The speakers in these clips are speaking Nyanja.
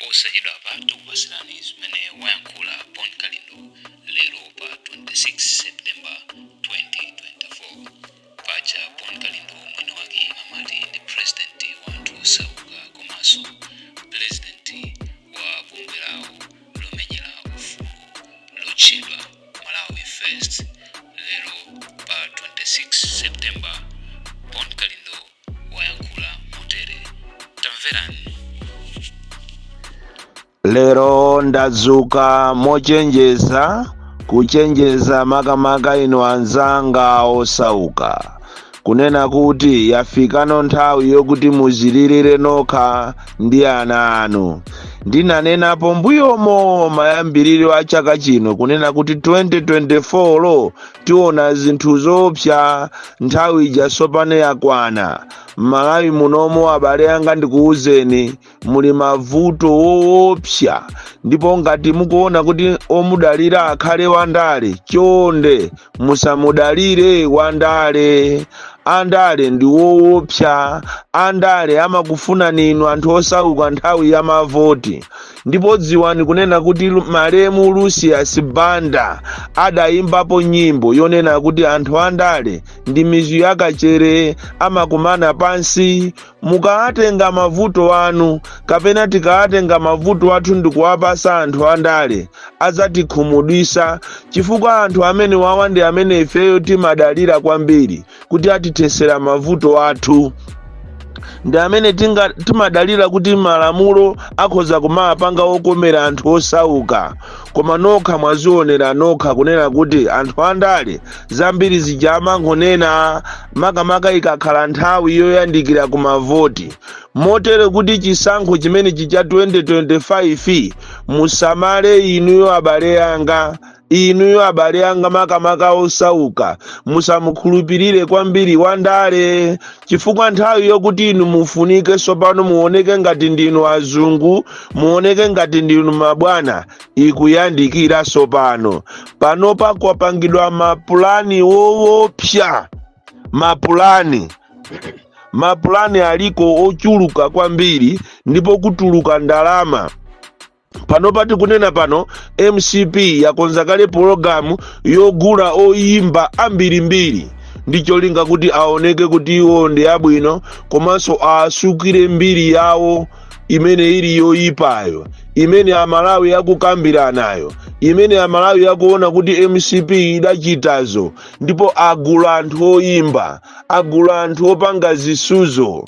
Posachedwapa tikupatsirani zimene wayankhula Bon Kalindo lero pa 26 September 2024. Paja Bon Kalindo mwini wake amati ndi president wa anthu osauka komanso president wa bungwe lawo lomenyera ufulu lotchedwa Malawi First. Lero pa 26 September Bon Kalindo wayankhula motere, tamverani. Lero ndadzuka mochenjeza, kuchenjeza makamaka inu anzanga osauka, kunena kuti yafikano nthawi yokuti muzilirire nokha ndi ana anu. Ndinanenapo mbuyomo mayambiriro a chaka chino kunena kuti 2024 lo tiona zinthu zoopsa. Nthawi ija sopano yakwana. M'Malawi munomo, abale anga, ndikuwuzeni, muli mavuto woopsa, ndipo ngati mukuona kuti omudalira akhale wandale, chonde musamudalire wandale. Andale ndi woopsa. Andale amakufunani inu anthu osauka nthawi ya mavoti. Ndipo dziwani kunena kuti malemu Lucius Banda adayimbapo nyimbo yonena kuti anthu andale ndi mizu yakachere, amakumana pansi. Mukawatenga mavuto anu, kapena tikawatenga mavuto athu ndikuwapasa anthu andale, adzatikhumudwisa, chifukwa anthu amene wawa ndi amene ifeyo timadalira kwambiri kuti atithesera mavuto athu, ndi amene timadalira kuti malamulo akhoza kumapanga okomera anthu osauka. Koma nokha mwazionera nokha kunena kuti anthu andale zambiri zija amangonena, makamaka ikakhala nthawi yoyandikira kumavoti. Motere kuti chisankho chimenechi cha 2025, musamale inuyo abale anga, inuyo abale anga, makamaka osauka, musamukhulupirire kwambiri wandale, chifukwa nthawi yokuti inu mufunike sopano muoneke ngati ndinu azungu, muoneke ngati ndinu mabwana, ikuyandikira sopano. Panopa kwapangidwa mapulani woopsa, mapulani aliko ochuluka kwambiri, ndipo kutuluka ndalama. Panopa tikunena pano, MCP yakonza kale pologalamu yogula oyimba ambirimbiri ndi cholinga kuti aoneke kuti iwo ndi abwino, komanso asukire mbiri yawo imene ili yoyipayo, imene Amalawi akukambiranayo, imene Amalawi akuona kuti MCP idachitazo. Ndipo agula anthu oyimba, agula anthu opanga zisuzo,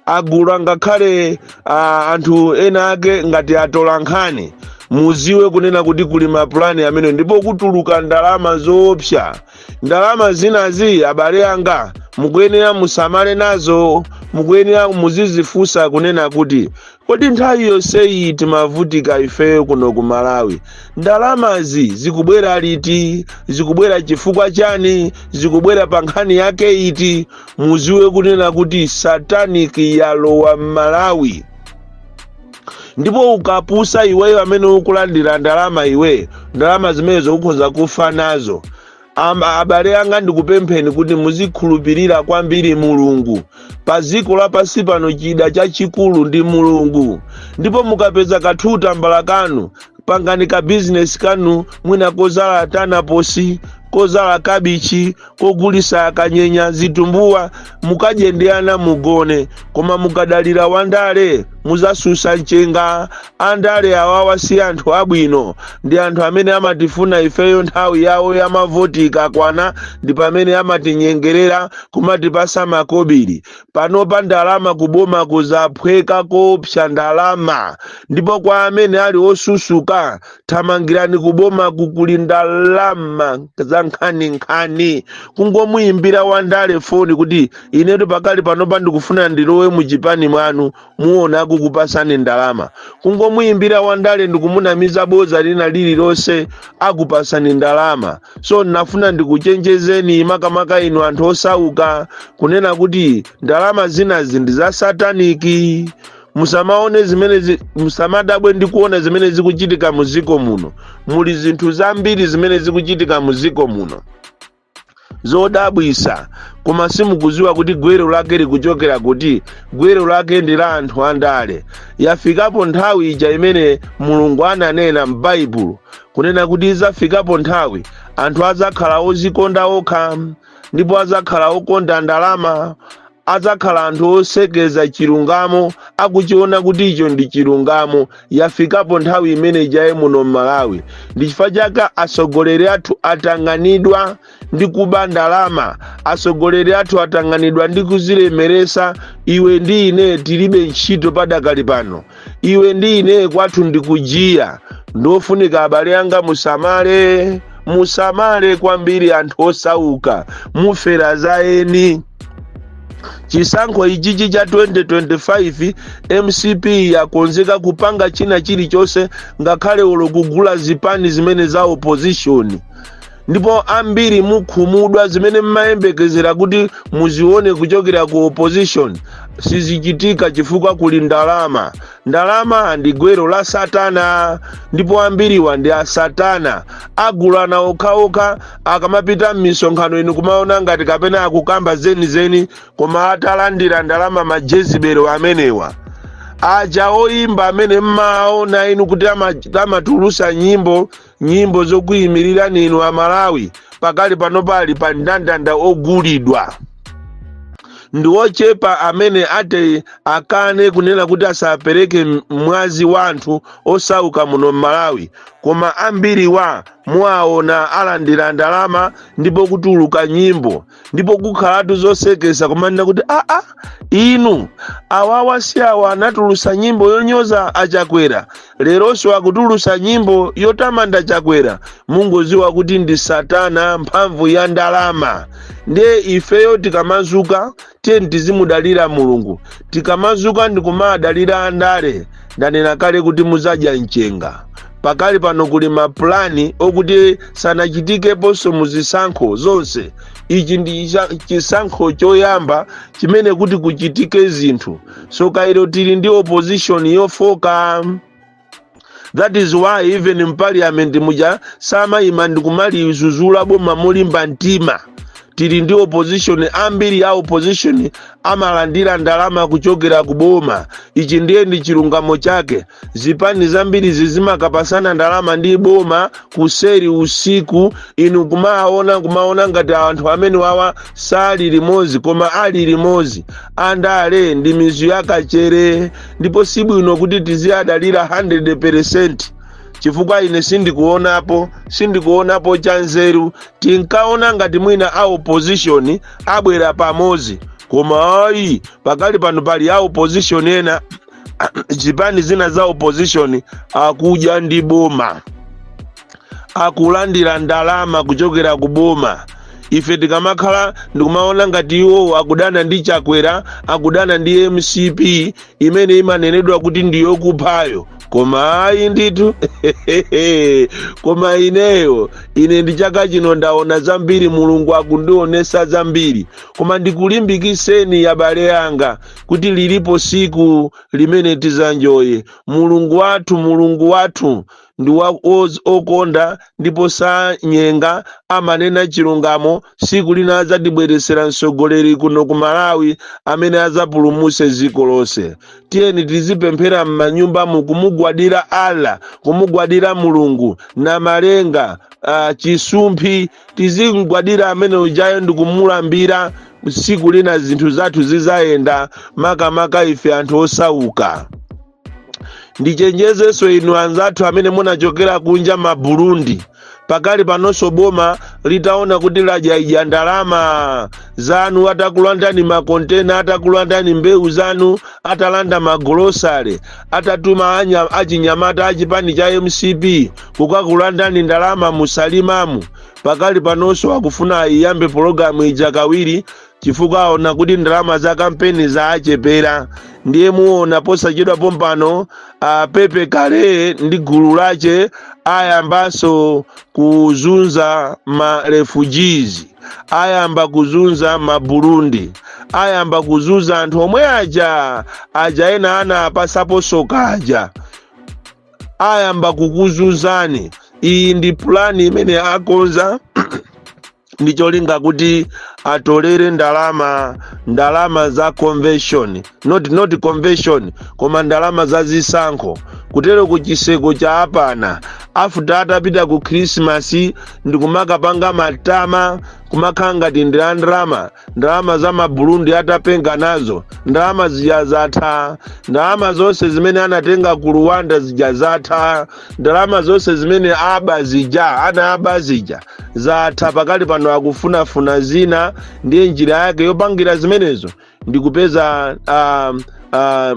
agula ngakhale anthu ena ake ngati atola nkhani. Muziwe kunena kuti kuli mapulani amene, ndipo kutuluka ndalama zoopsa. Ndalama zinazi, abale anga, mukuyenera musamale nazo. Mukuyenera muzizifunsa kunena kuti, kodi nthawi yonseyi timavutika ifeyo kuno ku Malawi, ndalamazi zikubwera liti? Zikubwera chifukwa chani? Zikubwera pa nkhani yake iti? Muziwe kunena kuti satanic yalowa m'Malawi. Ndipo ukapusa iweyo amene ukulandira ndalama, iwe ndalama zimenezo ukhoza kufa nazo. Abale anga, ndikupempheni kuti muzikhulupirira kwambiri Mulungu. Pa dziko lapansi pano chida chachikulu ndi Mulungu. Ndipo mukapeza kathuta mbala kanu, pangani ka bizinesi kanu, mwina kozala tanaposi, kozala kabichi, kogulisa kanyenya, zitumbuwa, mukadye ndi ana mugone. Koma mukadalira wandale, muzasusa mchenga. Andale awawa si anthu abwino, ndi anthu amene amatifuna ifeyo nthawi yawo ya mavoti ikakwana, ndi pamene amatinyengerera kumatipasa makobiri. Panopa ndalama kuboma kuzaphweka koopsa, ndalama. Ndipo kwa amene ali osusuka, thamangirani kuboma, kukuli ndalama za nkhaninkhani. Kungomuyimbira wandale foni kuti, "Inetu pakali panopa ndikufuna ndilowe muchipani mwanu," muona akukupasani ndalama. Kungomuyimbira wandale ndikumunamiza boza lina lililonse, akupasani ndalama. So nafuna ndikuchenjezeni, makamaka inu anthu osauka, kunena kuti ndalama zinazi ndi za satanic. Musamaone zimene musamadabwe ndi kuona zimene zikuchitika mu ziko muno. Muli zinthu zambiri zimene zikuchitika mu ziko muno. Zodabwisa, koma simukuziwa kuti gwero lake likuchokera kuti. Gwero lake ndi la anthu andale. Yafikapo nthawi ija imene Mulungu ananena m'Baibulo kunena kuti izafikapo nthawi anthu azakhala ozikonda okha, ndipo azakhala okonda ndalama, adzakhala anthu osekeza chilungamo akuchiona kuti icho ndi chilungamo. Yafikapo nthawi imene ijaye muno m'Malawi. Ndi chifukwa chake atsogoleri athu atang'anidwa ndi kuba ndalama, atsogoleri athu atang'anidwa ndi kuzilemeresa. Iwe ndi ine tilibe ntchito padakali pano. Iwe ndi ine kwathu ndikujiya. Ndofunika, abale anga, musamale, musamale kwambiri. Anthu osauka mufera za eni. Chisankho ichichi cha 2025, MCP yakonzeka kupanga china chilichonse, ngakhale ulo kugula zipani zimene za opposition. Ndipo ambiri mukhumudwa. Zimene mmayembekezera kuti muzione kuchokera ku opposition sizichitika chifukwa kuli ndalama. Ndalama ndi gwero la satana, ndipo ambiriwa ndi asatana, agulana okhaokha. Akamapita m'misonkhano, inu kumaona ngati kapena akukamba zenizeni, koma atalandira ndalama, majezibelo amenewa aja oyimba amene mmaona inu kuti amatulusa nyimbo, nyimbo zokuyimirirani inu Amalawi, pakali pano pali pa ndandanda ogulidwa. Ndi ochepa amene ati akane kunena kuti asapereke mwazi wa anthu osauka muno m'Malawi, koma ambiriwa muwaona alandira ndalama ndipo kutuluka nyimbo, ndipo kukhalatu zosekesa kumanena kuti, "Aa, inu awawa si awa anatulusa nyimbo yonyoza Achakwera, leronso akutulusa nyimbo yotamanda Chakwera?" Mungoziwa kuti ndi satana, mphamvu ya ndalama. Ndiye ifeyo tikamazuka, tiye tizimudalira Mulungu. Tikamazuka ndikumadalira andale, ndanena kale kuti muzadya mchenga. Pakali pano kuli mapulani okuti sanachitikeponso muzisankho zonse. Ichi ndi chisankho choyamba chimene kuti kuchitike zinthu. So kairo tili ndi opposition yofoka. That is why even in parliament muja samayima ndikumalizuzula boma molimba mtima. Tili ndi opposition, ambiri ya opposition amalandira ndalama kuchokera ku boma. Ichi ndiye ndi chilungamo chake. Zipani zambiri zizimakapasana ndalama ndi boma kuseri usiku. Inu kumaona, kumaona ngati anthu amene wawa sali limodzi, koma ali limodzi. Andale ndi mizu yakachere, ndipo sibwino kuti tiziyadalira 100%, chifukwa ine sindikuonapo cha nzeru. Tinkaona ngati mwina a opposition abwera pamodzi, koma ayi. Pakali pano pali a opposition ena, zipani zina za opposition akudya ndi boma, akulandira ndalama kuchokera ku boma. Ife tikamakhala ndikumaona ngati iwo akudana ndi Chakwera, akudana ndi MCP imene imanenedwa kuti ndiyokuphayo, koma ayi ndithu. Koma ineyo, ine ndi chaka chino ndaona zambiri, Mulungu akundionesa zambiri. Koma ndikulimbikiseni, abale anga, kuti lilipo siku limene tizanjoye. Mulungu wathu, Mulungu wathu ndi okonda ndipo sanyenga, amanena chilungamo. Siku lina adzatibweresera mtsogoleri kuno ku Malawi amene adzapulumutse dziko lonse. Tiyeni tizipemphera m'manyumbamu, kumugwadira Allah, kumugwadira Mulungu na malenga, chisumphi. Tizimugwadira amene ujayo ndi kumulambira. Tsiku lina zinthu zathu zizayenda, makamaka ife anthu osauka. Ndichenjezenso inu anzathu amene munachokera kunja, ma Burundi. Pakali panonso boma litaona kuti ladyaidya ndalama zanu, atakulandani makontena, atakulandani mbewu zanu, atalanda magolosale, atatuma achinyamata achipani cha MCP kukakulandani ndalama musalimamu, pakali panonso akufuna ayiyambe pologalamu ija kawiri, chifukwa aona kuti ndalama za kampeni zaachepera. Ndiye muona posachedwa pompano Pepe Kale ndi gulu lache ayambanso kuzunza ma refugees, ayamba kuzunza ma Burundi, ayamba kuzunza anthu omwe aja aja ena ana apasapo soka aja, ayamba kukuzunzani. Iyi ndi pulani imene akonza. Ndi cholinga kuti atolere ndalama, ndalama za convention, not convention, koma ndalama za zisankho. Kutero ku chiseko cha apana after atapita ku Krismasi ndikumakapanga matama, kumakhala ngati ndi la ndalama, ndalama za Maburundi atapenga nazo. Ndalama zija zatha. Ndalama zonse zimene anatenga ku Rwanda zija zatha. Ndalama zonse zimene aba zija, ana aba zija zatha. Pakali pano akufunafuna zina. Ndiye njira yake yopangira zimenezo ndikupeza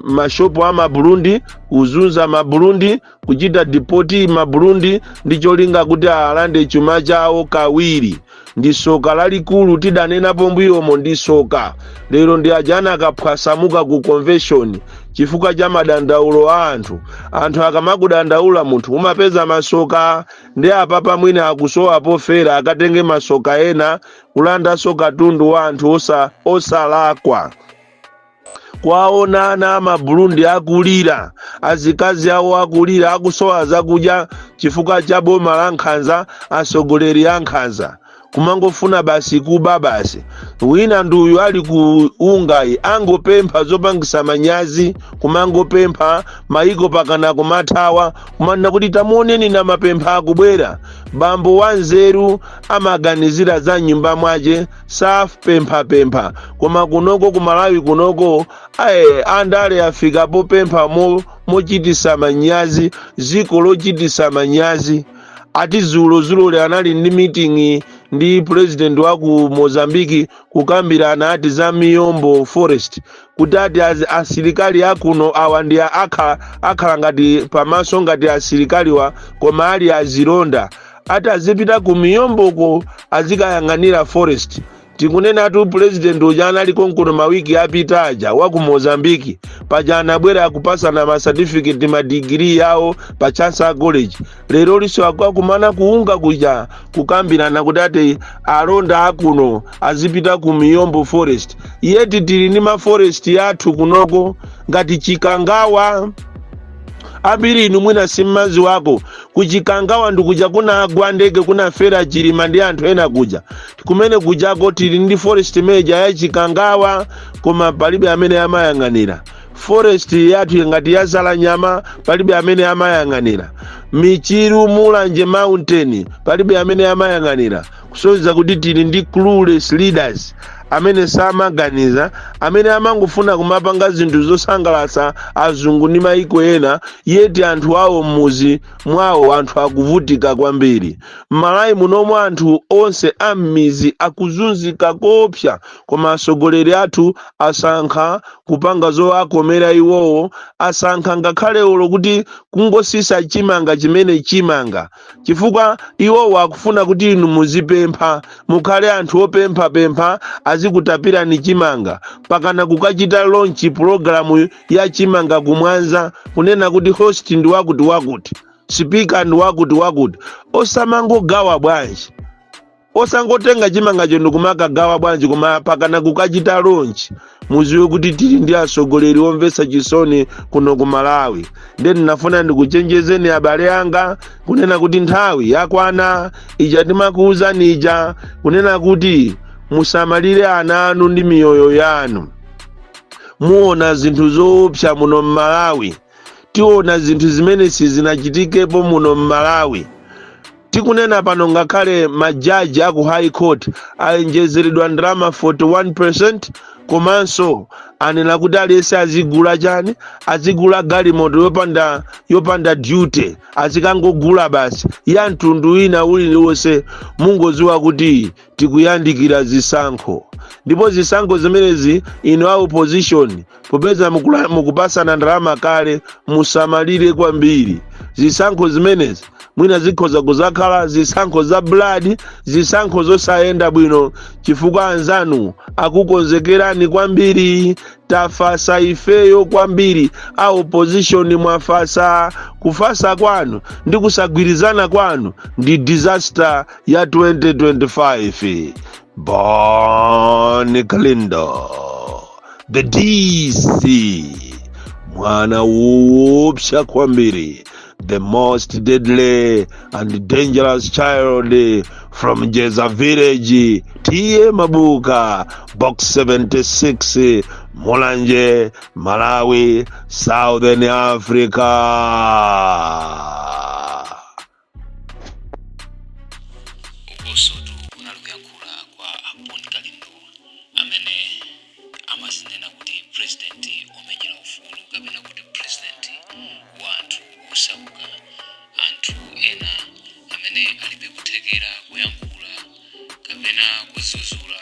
mashopu a Maburundi, kuzunza Maburundi, kuchita deport Maburundi ndi cholinga kuti alande chuma chawo kawiri. Ndi soka lalikulu, tidanenapo mbuyomo, ndi soka. Lero ndi aja anakaphwasamuka ku convention chifukwa cha madandaulo a anthu. Anthu akamakudandaula, munthu umapeza masoka. Ndi apapa mwina akusowa pofera, akatenge masoka ena, kulandanso katundu wa anthu osalakwa. Kwaona ana Amaburundi akulira, azikazi awo akulira, akusowa zakudya chifukwa cha boma la nkhanza, atsogoleri a nkhanza, kumangofuna basi kuba basi. Wina nduyu ali ku ungayi, angopempha zopangisa manyazi, kumangopempha maiko pakana kumathawa, kumanena kuti tamuoneni na mapempha akubwera. Bambo wanzeru amaganizira za nyumba mwace, sapemphapempha. Koma kunoko ku Malawi kunoko, aye, andale afika popempha mochitisa manyazi, ziko lochitisa manyazi. Ati zulo anali ndi meeting ndi president wa ku Mozambiki, kukambirana ati za Miombo Forest, kuti ati asilikali akuno awa ndi akhala ngati pamaso ngati asilikaliwa, koma ali azilonda, ati azipita ku Miomboko azikayang'anira forest. Tikunenatu president uja anali konkuno mawiki apita aja wa ku Mozambiki, paja anabwera akupasana ma certificate, madigiri yawo pa Chancellor College. Lero liso akakumana kuunga kuja kukambirana kuti ati alonda akuno azipita ku Miombo Forest, yeti tili ndi ma forest yathu kunoko ngati Chikangawa. Ambiri inu mwina simmazi wako, kuChikangawa ndikuja kunagwa ndege, kunafera Chilima ndi anthu ena kuja. Kumene kujako tili ndi forest major ya Chikangawa, koma palibe amene amayang'anira forest yathu. Ngati yazala nyama, palibe amene amayang'anira. Michiru, Mulanje Mountain, palibe amene amayang'anira. Kusonyeza kuti tili ndi clueless leaders amene samaganiza, amene amangofuna kumapanga zinthu zosangalatsa azungu ndi maiko ena, yeti anthu awo m'muzi mwawo anthu akuvutika kwambiri. M'Malawi munomwe anthu onse a m'mizi akuzunzika kopsa, koma atsogoleri athu asankha kupanga zowakomera iwowo. Asankha ngakhale olo kuti kungosisa chimanga chimene chimanga, chifukwa iwowo akufuna kuti inu muzipempha, mukhale anthu opemphapempha, azikutapirani chimanga. Pakana kukachita launch program ya chimanga kumwanza, kunena kuti host ndi wakuti wakuti, speaker ndi wakuti wakuti. Osamangogawa bwanji? Osangotenga chimangacho ndikumakagawa bwanji? Koma pakana kukachita launch. Muziwe kuti tili ndi atsogoleri omvetsa chisoni kuno ku Malawi. Ndiye ndinafuna ndikuchenjezeni abale anga, kunena kuti nthawi yakwana ija timakuwuzani ija, kunena kuti musamalire ana anu ndi miyoyo yanu. Muona zinthu zoopsa muno m'Malawi. Tiona zinthu zimene sizinachitikepo muno m'Malawi. Tikunena pano, ngakhale majaji aku High Court ayenjezeredwa ndalama 41%, komanso anena kuti aliyense azigula chani, azigula galimoto yopanda duty, azikangogula basi ya mtundu wina uliwonse. Mungoziwa kuti tikuyandikira zisankho, ndipo zisankho zimenezi, inu a opposition, popeza mukupasana ndalama kale, musamalire kwambiri. Zisankho zimenezi mwina zikhoza kuzakhala zisankho za blood, zisankho zosayenda bwino, chifukwa anzanu akukonzekerani kwambiri. Tafasa ifeyo kwambiri, a opposition mwafasa. Kufasa kwanu ndi kusagwirizana kwanu ndi disaster ya 2025. Bon Kalindo, the DC, mwana woopsa kwambiri. the most deadly and dangerous child from Jeza village, T/A Mabuka, Box 76, Mulanje, Malawi, Southern Africa. Ukosotu kunali kuyankhula kwa Bon Kalindo amene amazinena kuti president omenyera ufulu kapena kuti president wa anthu osauka, anthu ena amene alibe kuthekera kuyankhula kapena kudzudzula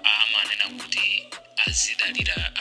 amanena kuti azidalira.